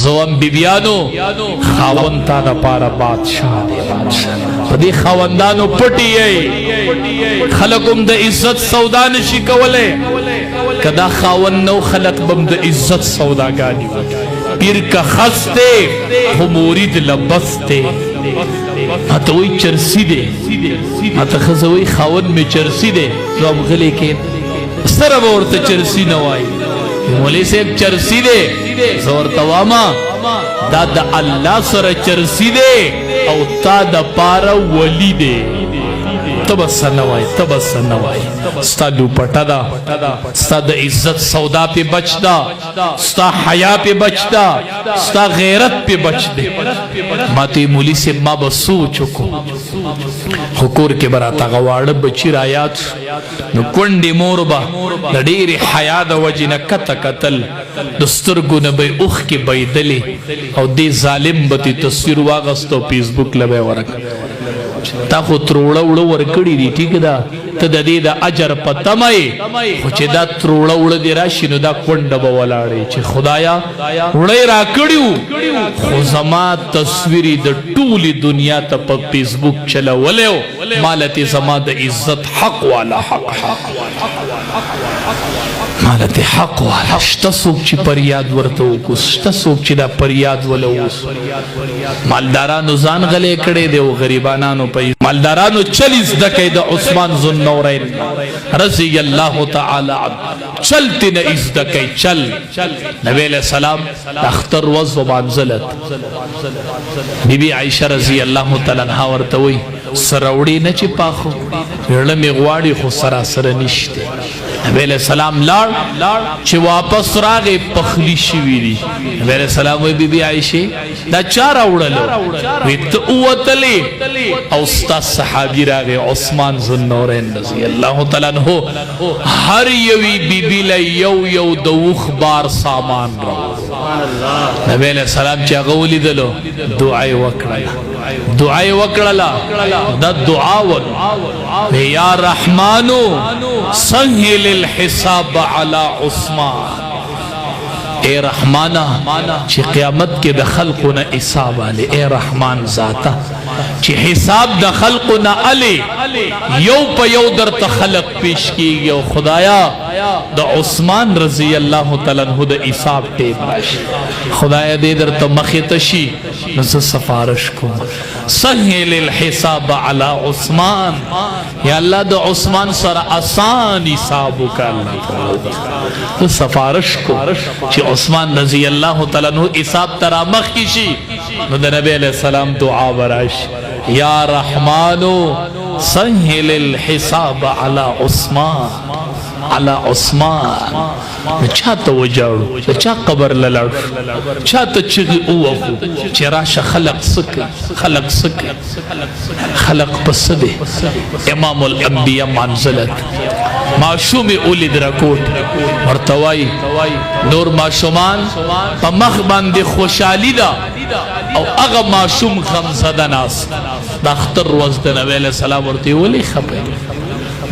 زوم بیبیانو خاوند تا د پاره بادشاہ دی، بادشاہ. په دې خاوندانو پټي یې خلکم د عزت سودا نشي کولای. کدا خاوند نو خلق بم د عزت سوداګانی. پیر که خسته خو مورید لبسته. ماته وای چرسی دی، ماته ښځه وای خاوند مې چرسی دی، زه هم غلی کېم، سره به ورته چرسی نه وای. مولوي صاحب چرسی دی، زه ورته وایم دا د الله سره چرسی دی او تا د پاره ولی دی. ته به څه نه وای، ته به څه نه وای. ستا لوپټه ده، ستا د عزت سودا پې بچ ده، ستا حیا پې بچ ده، ستا غیرت پې بچ دی. ما ته مولوي صاحب، ما به سوچ وکړو، خو کور کې به راته هغه واړه بچي رایاد شو، نو کونډې مور به د ډېرې حیا د وجې نه کته کتل، د سترګو نه به یې اوښکې بهېدلې، او دې ظالم به ترې تصویر واخیست او فیسبوک له به یې ورکړ. تا خو تروړه وړه ورکړي دي، ټیک ده، ته د دې د اجر په تمه یې، خو چې دا تروړه وړه دې راشي نو دا کونډه به ولاړې چې خدایا وړه یې راکړي وو، خو زما تصویر یې د ټولې دنیا ته په فیسبوک چلولی و، ماله تې زما د عزت حق والا حق ماله تې حق والا. شته څوک چې پریاد ورته وکړو؟ شته څوک چې دا پریاد وله اوسو؟ مالدارانو ځان غلی کړی دی او غریبانانو په مالدارانو چلی زده کوي. د عثمان ذوالنورین رضی الله تعالی عنه چل تی نه زده کوي چل. نبی علیہ السلام د اختر ورځ ومانځلت، بی بی عائشه رضی الله تعالی عنها ورته وایي سره وړي نه چې پاخو ویړه مې غواړي خو سره سره نشته. نبی علیہ السلام لاړ، چې واپس راغی پخلی شوي دي. نبی علیہ السلام وی بی بی عائشه دا چا راوړلو؟ وی ته ووتلې او ستا صحابي راغی عثمان ذوالنورین رضی الله تعالی عنہ، هر یوې بی بی له یو یو د اوښ بار سامان راوړ. نبی علیہ السلام چې هغه ولیدلو دعا یې وکړله، دعا یې وکړله. دا دعا ول یا رحمانو سهل الحساب علی عثمان. اے رحمانا چې قیامت کې د خلقو نه حساب علی، اے رحمان ذاته چې حساب د خلقو نه علی، یو په یو درته خلق پیش کیږي، او خدایا د عثمان رضی الله تعالی عنہ د حساب ټیم راشي، خدایا دې درته مخې ته شي، نو زه سفارش کوم سهل الحساب علی عثمان. یا الله د عثمان سره آسان حساب وکړه. الله تعالی زه سفارش کوم چې عثمان رضی الله تعالی عنہ حساب تر مخ کې شي، نو د نبی علیہ السلام دعا براش یا رحمانو سهل الحساب علی عثمان، علی عثمان. نو چاته وجاړو؟ د چا قبر له لاړ شو؟ چاته چغې ووهو چې راشه؟ خلق څه کوي؟ خلق څه کوي؟ خلق په څه دی؟ امام الانبیا منزلت ماشوم یې ولید رکوټ، ورته وایي نور ماشومان په مخ باندې خوشحالي ده او هغه ماشوم غمزده ناست. د اختر ورځ د نبی علیه السلام ورته ولې خپه؟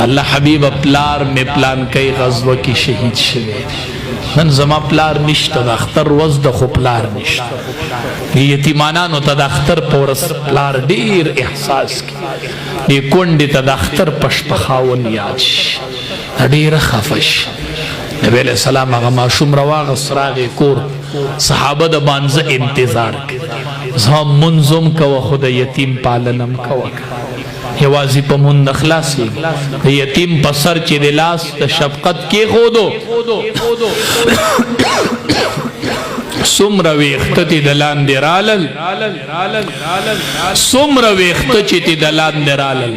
الله حبیب پلار می پلان کوي غزوه کې شهید شوی دی، نن زما پلار نشته، د اختر ورځ د خو پلار نشته. یتیمانانو ته د اختر په ورځ پلار ډیر احساس کوي، دې کونډې ته د اختر په شپه خاوند یاد شي، ډیره خفه شي. نبی علیہ السلام هغه ماشوم راواغست، راغی کور، صحابه د مانځه انتظار کوي. زما منظم کوه خو د یتیم پالنم کوه، یوازې په مونږ نه خلاصېږي. د یتیم په سر چې د لاس د شفقت کېښودو، څومره ویښته تې د لاندې رالل، څومره ویښته چې تې د لاندې رالل،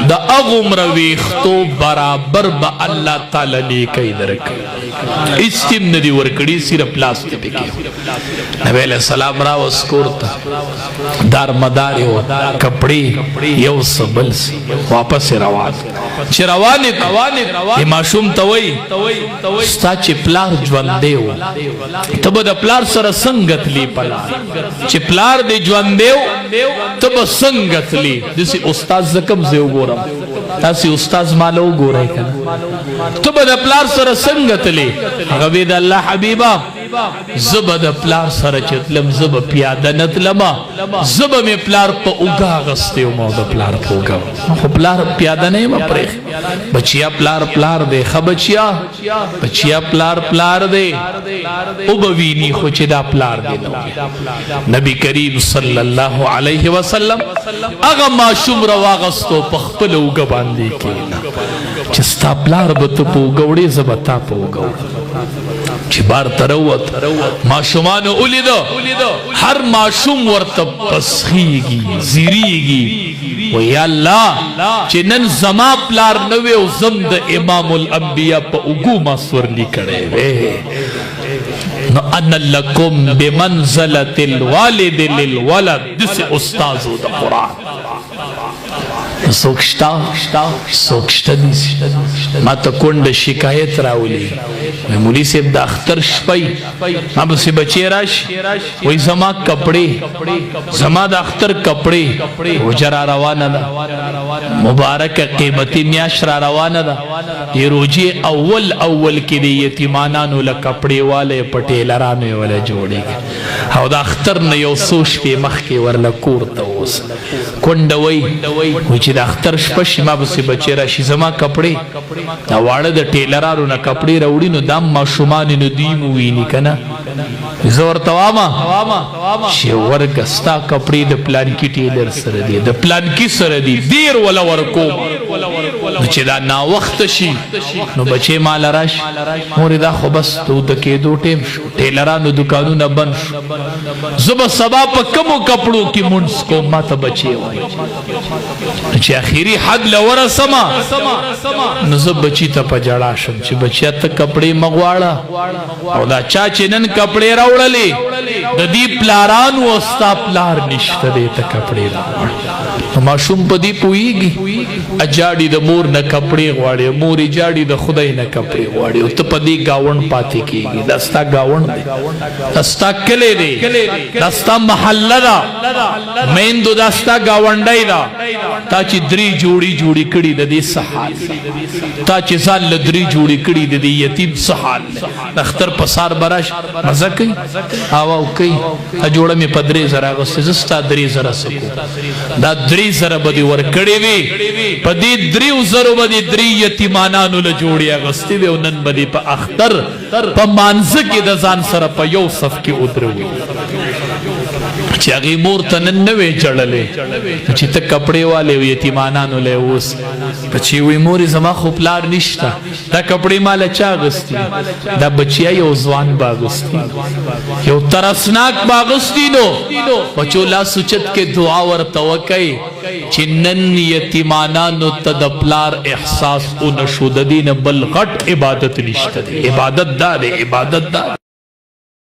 د هغومره ویښتو برابر به الله تعالی نیکۍ درکوي. هیڅ تیم نه دي ورکړي، صرف لاس ته پکې. نبی علیہ السلام راوست کور ته، دار مدار و کپڑے یو څه بل څه، واپس روان. چې روان دی ماشوم ته وای ستا چې پلار ژوندی و ته به د پلار سره څنګه تلی؟ پلار چې پلار دې ژوندی و ته به څنګه تلی؟ داسې استاد زه کوم ځای وګورم؟ تاسې استاد ماله وګورئ که نه. ته به د پلار سره څنګه تلی؟ هغه وی د الله حبیبه زه به د پلار سره چې تلم، زه به پیاده نه تلم، زه به مې پلار په اوږه اخیستی وم او د پلار په اوږه، خو پلار پیاده نه یم پرېښی. بچیا پلار پلار دی، ښه بچیا، بچیا پلار پلار دی، او به ویني خو چې دا پلار دی. نو نبی کریم صلی الله علیه وسلم هغه ماشوم راواغستو، په خپل اوږه باندې کېنه چې ستا پلار به ته په اوږه وړې، زه به تا په اوږه وړم. چې بار ته راووت، ماشومانو ولیده، هر ماشوم ورته پسخیږي، زیریږي، و یا الله چې نن زما پلار نه وي او زم د امام الانبیا په اوږو ما سورلي کړی وی. نو انا لکم بمنزلة الوالد للولد، داسې استاذو د قرآن څوک شته؟ څوک شته دي؟ ما ته کونډه شکایت راولي، مولوي صاحب د اختر شپه ما پسې بچی راشي، وایي زما کپړې، زما د اختر کپړې. روژه را روانه ده، مبارکه قیمتي میاشت را روانه ده، دې روژې اول اول کې د یتیمانانو له کپړې والی په ټیلرانو یې وله جوړېږي او د اختر نه یو څو شپې مخکې ورله کور ته اوسه. کونډه وایي چې د اختر شپه شي، ما پسې بچی راشي، زما کپړې. دا واړه د ټیلرانو نه کپړې راوړي، نو دا ماشومان نو دوی مو ویني که نه. زه ورته وایم چې ورګه ستا کپړې د پلانکي ټیلر سره دي، د پلانکي سره دي، ډېر وله ورکوم. نو چې دا ناوخته شي نو بچی ماله راشي، مورې دا خو بس د اوده کېدو ټایم شو، ټیلرانو دکانونه بند شو، زه به سبا په کومو کپړو کې مونځ کوم؟ ما ته بچی وایي چې اخیری حد له ورسمه، نو زه بچی ته په ژړا شم چې بچیا ته کپړې مه غواړه، او دا چا چې نن کپړې راوړلې د دې پلارانو او ستا پلار نشته دی، ته کپړې راوړه. نو ماشوم په دې پوهېږي، اجاړي د مور نه کپړې غواړي، مور یې جاړي د خدای نه کپړې غواړي، او ته په دې ګاونډ پاتې کېږي. دا ستا ګاونډ دی، دا ستا کلی دی، دا ستا محله ده، میندو دا ستا ګاونډی ده. تا چې درې جوړې جوړې کړي د دې څه حال؟ تا چې ځان له درې جوړې کړي د دې یتیم څه حال؟ د اختر په سار به راشي، مزه کوي او کوي، دا جوړه مې په 3000 اخیستې، زه ستا 3000 څه کوم؟ دا 3000 به دې ورکړې وي، په دې 3000 به دې درې یتیمانانو له جوړې اخیستې وي، او نن به دې په اختر په مانځه کې د ځان سره په یو صف کې ودروي چې هغې مور ته نن نه وې ژړلې چې ته کپړې والې او یتیمانانو له اوس بچی وی مورې زما خو پلار نشته، دا کپړې ما له چا اخیستي؟ دا بچیا یو ځوان به اخیستي، یو ترسناک به اخیستي. نو بچو لاس اوچت کې دعا ورته وکئ چې نن یتیمانانو ته د پلار احساس ونشو، د دې نه بل غټ عبادت نشته دی. عبادت دا دی، عبادت دا دی.